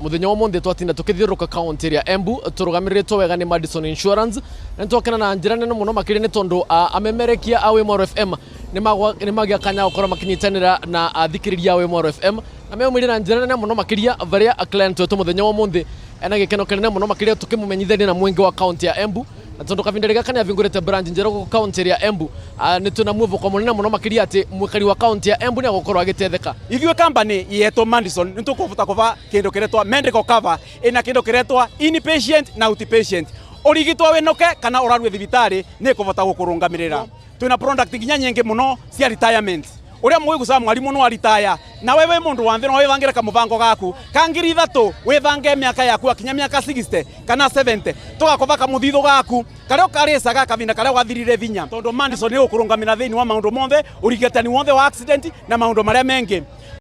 Muthenya wa umuthi twatinda tukithiuruka kaunti ya Embu turugamiritwo wega ni Madison Insurance na nitwakena na njira nene muno makiria ni tondu amemerekia a Wimoro FM ni magia kanya gukorwo makinyitanira na athikiriria a Wimoro FM na meumirie na njira nene muno makiria varia client wetu muthenya wa umuthi ena gikeno kinene muno makiria tukimumenyithania na mwingi wa kaunti ya Embu na tondu kavinda gaka ni avingurite branch njeru guku kaunti ya Embu ni twina mwivuko munene muno makiria ati mwikari wa kaunti ya Embu ni agukorwo agitetheka. Ithuĩ company yetwo Madison nĩ tũkũbota kũba kĩndũ kĩretwa medical cover ĩna kĩndũ kĩretwa inpatient na outpatient. Ũrigitwo wĩnũke kana ũrarue thibitarĩ nĩ ĩkũbota gũkũrũngamĩrĩra. Twĩna product nginya nyingĩ mũno cia retirement. Ũrĩa mũĩ mwarimũ no aritaya nawe wĩ mũndũ wa nthĩ no wĩbangĩre kamũbango gaku ka 3,000 wĩbange mĩaka yaku akinya mĩaka 60 kana 70 tũgakũba kamũthithũ gaku karĩa ũkarĩcaga kavinda karĩa wathirire vinya tondũ Madison nĩ ũkũrũngamĩra thĩinĩ wa maũndũ monthe ũrigitani wothe wa accident na maũndũ marĩa mengĩ.